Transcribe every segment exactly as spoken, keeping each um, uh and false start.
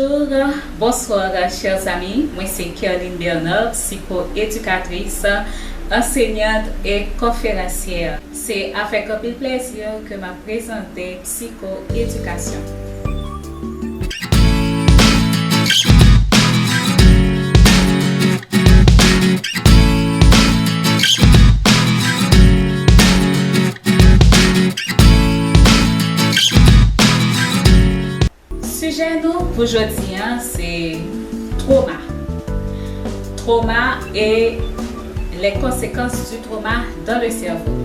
Bonjour, bonsoir, chers amis. Mwen se Kerline Bernard, psycho-éducatrice, enseignante et conférencière. Se avèk anpil plèzi ke m ap prezante psiko-edikasyon. Sijè nou pou jodi a se twoma. Twoma e les conséquences du trauma dans le cerveau.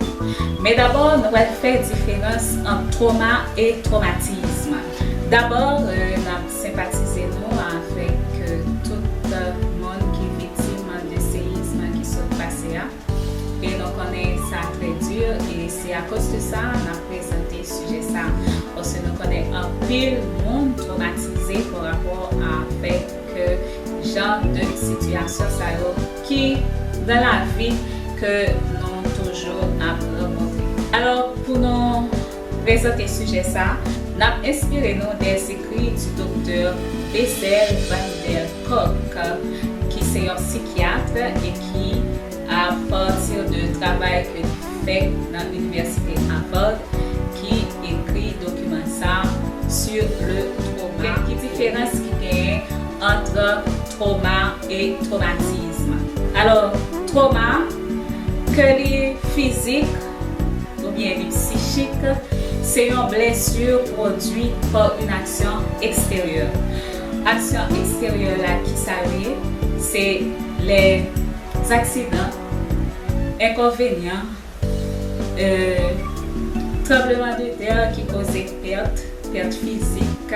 Men dabò, nou pral fè diferans ant twoma e twomatizm. Dabò, euh, n ap senpatize nou avèk, euh, tout, euh, moun ki viktim de seyizm ki sot pase a. E nou konnen sa trè di, e se akoz de sa n ap prezante sijè sa. Paske nou konnen anpil moun twomatize pa rapò avèk jan de sitiyasyon sa yo ki nan lavi ke nou toujou ap rankontre. Alò, pou nou prezante sijè sa, n ap enspire nou des écrits du doktè Bessel van der Kolk, ki se yon sikyat e ki, a pati de travay ke li fè nan Inivèsite Harvard, ki ekri dokiman sa, Sur le trauma. Ki diferans ki genyen ant twoma e twomatizm? Alò, twoma, ke li fizik oubyen li psichik, se yon blesi pwodui pa yon aksyon eksteryè. Aksyon eksteryè la, ki sa l ye? Se les accidents, enkonvenyan, euh, tranbleman de tè ki koze pèt, pèt fizik,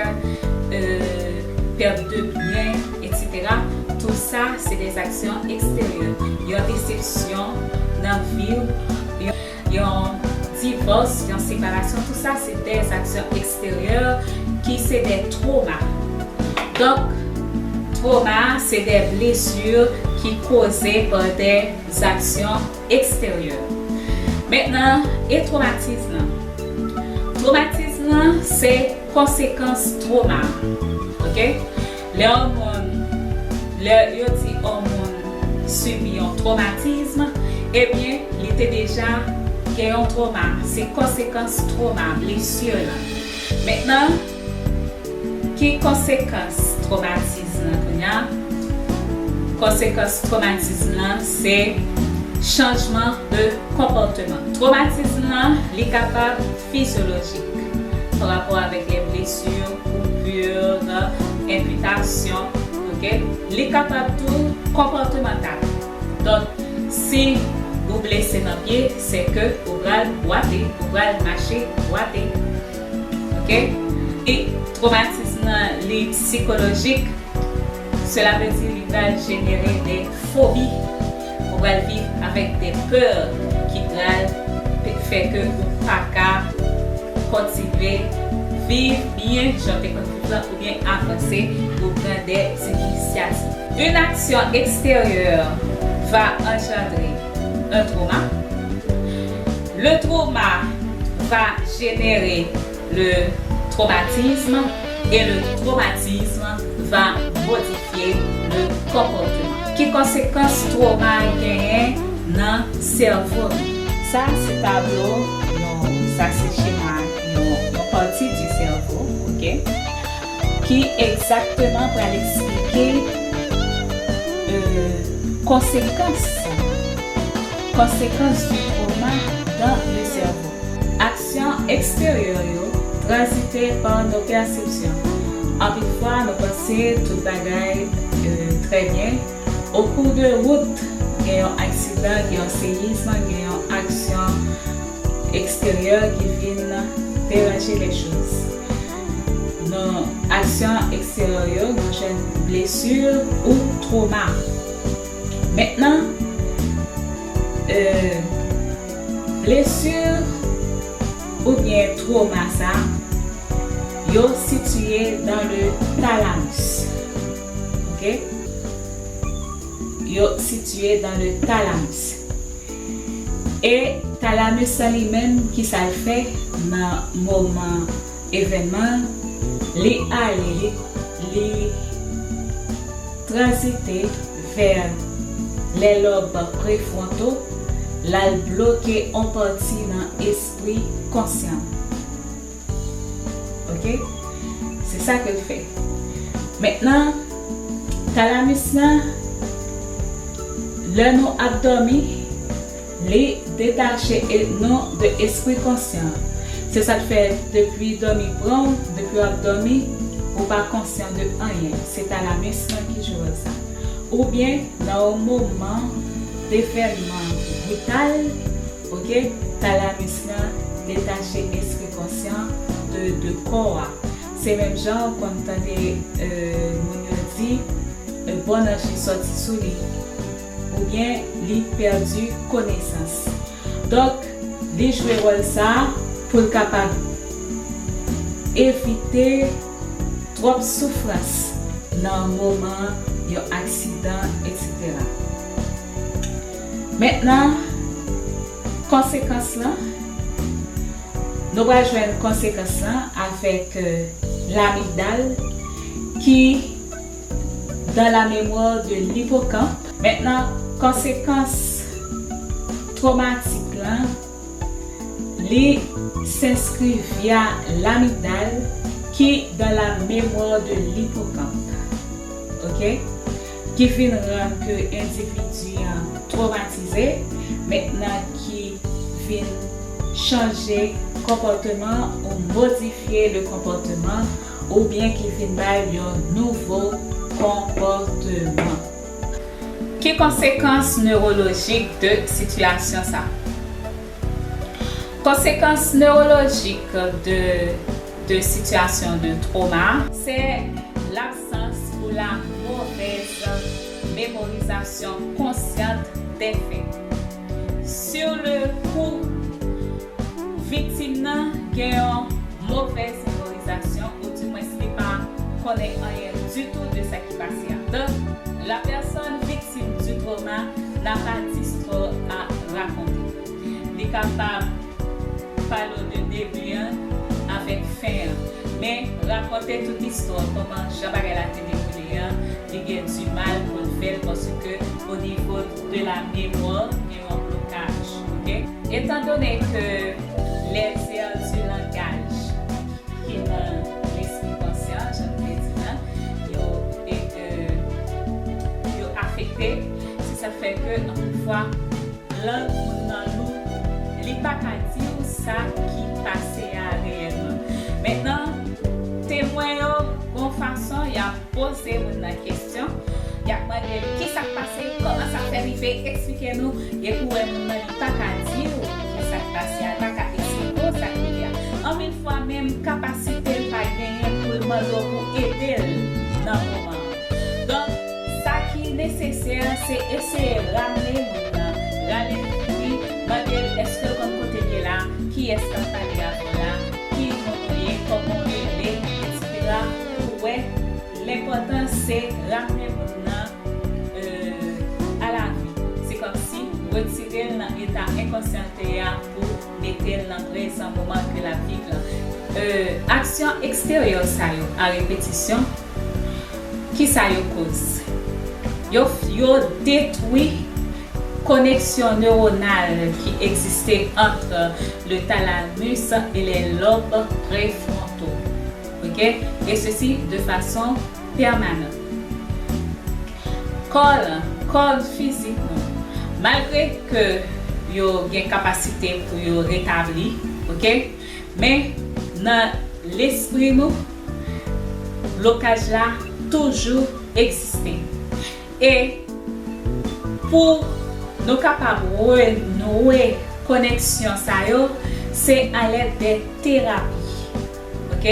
euh, pèt de byen, et cetera. Tout sa, se des actions extérieures. Yon desepsyon nan vi w, yon, yon divòs, yon separasyon, tout sa, se des actions extérieures ki se des traumas. Donk, twoma, se des blessures ki koze pa des actions extérieures. Mentnan, e twomatizm lan? Twomatizm lan, se konsekans twoma. Oke? Lè yon moun, lè yo di yon moun sibi yon twomatizm, ebyen, li te deja gen yon twoma. Se konsekans twoma, blesi lan. Mentnan, ki konsekans twomatizm lan kounye a? Konsekans twomatizm lan se chanjman de konpòteman. Twomatizm lan, li kapab fizyolojik, pa rapò avèk les blessures, coupures, amputation, oke? Li kapab tou konpòtemantal. Donk, si ou blese nan pye, se ke ou pral bwate, ou pral mache bwate. Oke? E twomatizm lan, li sikolojik, cela veut dire li pral jenere de fobi. Ou pral viv avèk de pè ki pral pe-, fè ke ou pa ka kontinye viv byen jan w te konn viv la oubyen avanse ou pran de inisyativ. Une action extérieure va engendrer un trauma. Le trauma va générer le traumatisme et le traumatisme va modifier le comportement. Ki konsekans twoma genyen nan sèvo nou? Sa se tablo, yon, sa se chema, yon, yon pati di sèvo, oke? Ki egzakteman pral eksplike, euh, konsekans, konsekans du trauma dans le cerveau. Aksyon eksteryè yo tranzite pa nos perceptions. Anpil fwa, nou panse tout bagay, euh, trè byen. Au cours de route, gen yon aksidan, gen yon seyizm, gen yon aksyon eksteryè ki vin deranje les choses. Nan aksyon eksteryè yo, nou jwenn blesi ou twoma. Mentnan, euh, blesi oubyen twoma sa, yo sitiye dans le thalamus. Oke? Yo sitiye dans le thalamus. E thalamus sa li menm, ki sa l fè nan moman evènman, li ale, li li tranzite vè lè lòb prefwonto, l al bloke yon pati nan espri konsyan. Ok? Se sa ke l fè. Mentnan, talamis lan, lè nou ap dòmi, li detache e- nou de espri konsyan. Se sa k fè depi dòmi pran w, depi w ap dòmi, ou pa konsyan de anyen. Se talamis lan ki jwe wòl sa. Oubyen, nan yon moman devènman brital, ok, talamis lan detache espri konsyan de, de kò a. Se menm jan ou konn tande, euh, moun yo di, euh, bon anj li sòti sou li. Oubyen li pèdi konesans. Donk, li jwe wòl sa a pou l kapab evite twòp soufrans nan moman yon aksidan, etsetera. Mentnan, konsekans lan, nou pral jwenn konsekans lan avèk, euh, lamigdal ki dans la mémoire de l'hippocampe. Mentnan, konsekans twomatik lan, li s'enskri via lamigdal ki dans la mémoire de l'hippocampe. Ok? Ki vin rann ke endividi an twomatize, mentnan ki vin chanje konpòteman ou modifye le konpòteman, oubyen ki vin bay yon nouvo konpòteman. Ki konsekans newolojik de sitiyasyon sa? Konsekans newolojik de, de sitiyasyon de twoma, se labsans ou la movèz memorizasyon konsyant dè fè. Sur le coup, viktim nan gen yon movèz memorizasyon, ou dimwens li pa konnen anyen ditou de sa ki pase a. Donk, la personne victime du trauma n'a pas d'histoire à raconter. Li kapab pale w de debi an avèk fen an, men rakonte tout istwa, kòman jan bagay la te dewoule an, li gen di mal pou l fè l, paske o nivo de la memwa, gen yon blokaj, ok? Etan done ke les aires du langage ki nan lespri konsyan, jan nou te di la, yo, e, e, yo afekte, se sa k fè ke, anpil fwa, lang moun nan lou, li pa ka di w sa ki pase a reyèlman. Mentnan, temwen yo, gon fason, y ap poze moun nan kesyon, y ap mande l ki sa k pase, kòman sa fè rive, eksplike nou, epi w wè moun nan li pa ka di w ki sa k pase a, li pa ka eksplike w sa k rive a. Anpil fwa menm, kapasite l pa genyen pou l mande w pou ede l nan moman an. Donk, sa ki nesesè, se eseye ramne moun nan, rale l pou li, mande l èske l konn kote l ye la, kiyès k ap pale avè w la, ki non w ye, kòman w rele, etsetera, pou wè lenpòtans se ramne moun nan, euh, a la vi. Se kòmsi retire l nan eta enkonsyan l te ye a pou mete l nan prezan moman ke l ap viv lan. Euh, aksyon eksteryè sa yo, a repetisyon, kisa yo koz? Yo, yo detwi koneksyon newonal ki egziste ant le thalamus et les lobes préfrontaux. Ok? Et ceci de façon permanente. Kò l, kò fizik nou, malgre ke yo gen kapasite pou yo retabli, ok? Men nan lespri nou, blokaj la toujou egziste. E pou nou kapab renouwe koneksyon sa yo, se alèd de terapi. Ok?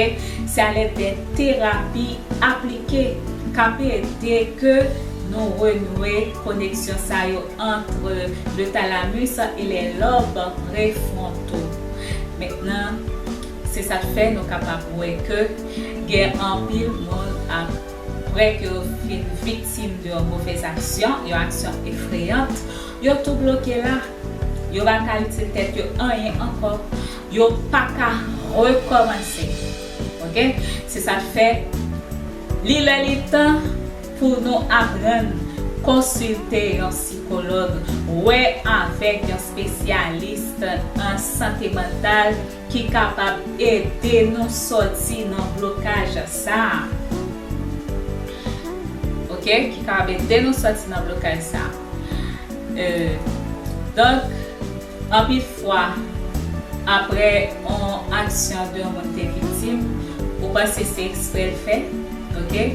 Se alèd de terapi aplike k ap ede ke nou renouwe koneksyon sa yo entre le thalamus et les lobes préfrontaux. Mentnan, se sa k fè nou kapab wè ke gen anpil moun, apre ke yo fin viktim de yon movèz aksyon, yon aksyon efreyant, yo tou bloke la. Yo pa ka itil tèt yo anyen ankò. Yo pa ka rekòmanse. Ok? Se sa k fè Li lè li tan pou nou aprann konsilte yon sikològ, wè avèk yon espesyalis an sante mantal ki kapab ede nou sòti nan blokaj sa a. Oke? Ki kapab ede nou sòti nan blokaj sa a. Euh, donk, anpil fwa, apre yon aksyon de yon moun te viktim, ou panse se eksprè l fè, oke?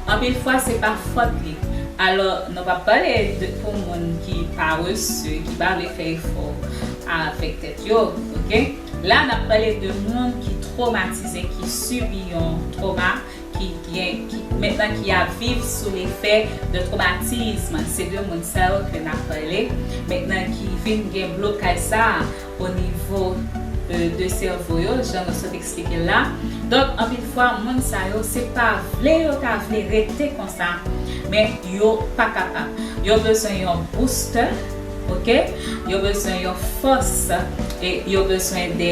Anpil fwa, se pa fòt li. Alò, nou p ap pale de, pou moun ki parese, ki pa vle fè efò avèk tèt yo, oke? La, n ap pale de moun ki twomatize, ki sibi yon twoma, ki gen, ki, mentnan ki ap viv sou lefè de twomatism. Se de moun sa yo ke n ap pale. Mentnan ki vin gen blokaj sa a o nivo, euh, de sèvo yo, jan nou sot eksplike la. Donk, anpil fwa, moun sa yo, se pa vle yo ta vle rete konsa, men yo pa kapab. Yo bezwen yon booster, oke? Yo bezwen yon fòs, e yo bezwen de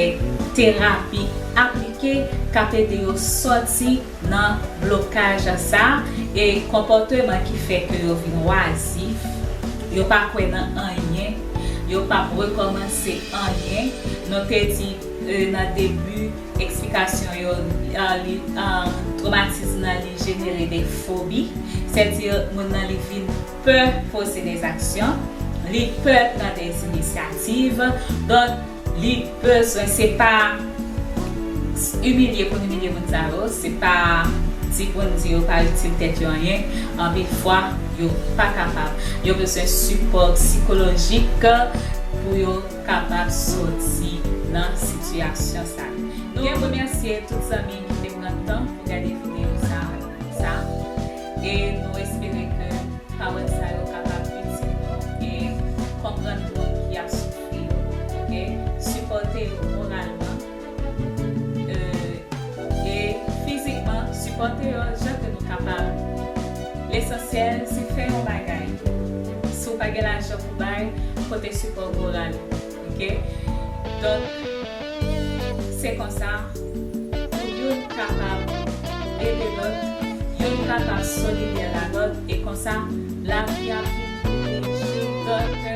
terapi aplike k ap ede yo sòti nan blokaj sa a, e konpòteman ki fè ke yo vin wazif, yo pa kwè nan anyen, yo p ap rekòmanse anyen. Nou te di, euh, nan debi eksplikasyon yo, euh, li, euh, twomatism nan li jenere de fobi, sètadi moun nan li vin pè poze de aksyon, li pè pran de inisyativ. Donk, li bezwen, se pa imilye pou n imilye moun sa yo, se pa di pou n di yo pa itil tèt yo anyen. Anpil fwa, yo pa kapab. Yo bezwen sipò sikolojik pou yo kapab sòti nan sitiyasyon sa yo. Nou gen remèsye tout zanmi ki te pran tan pou gade videyo sa, sa. E nou espere ke pawòl sa yo kapab itil nou e konprann moun ki ap soufri yo, oke? Sipòte yo moralman, euh, e fizikman, sipòte yo jan ke nou kapab. Lesansyèl, se fè yon bagay. Si w pa gen lajan pou bay, pote sipò moral, oke? Donk, se konsa, pou youn kapab ede lòt, youn kapab solidyè a lòt, e konsa, lavi a vin pli bèl. Donk,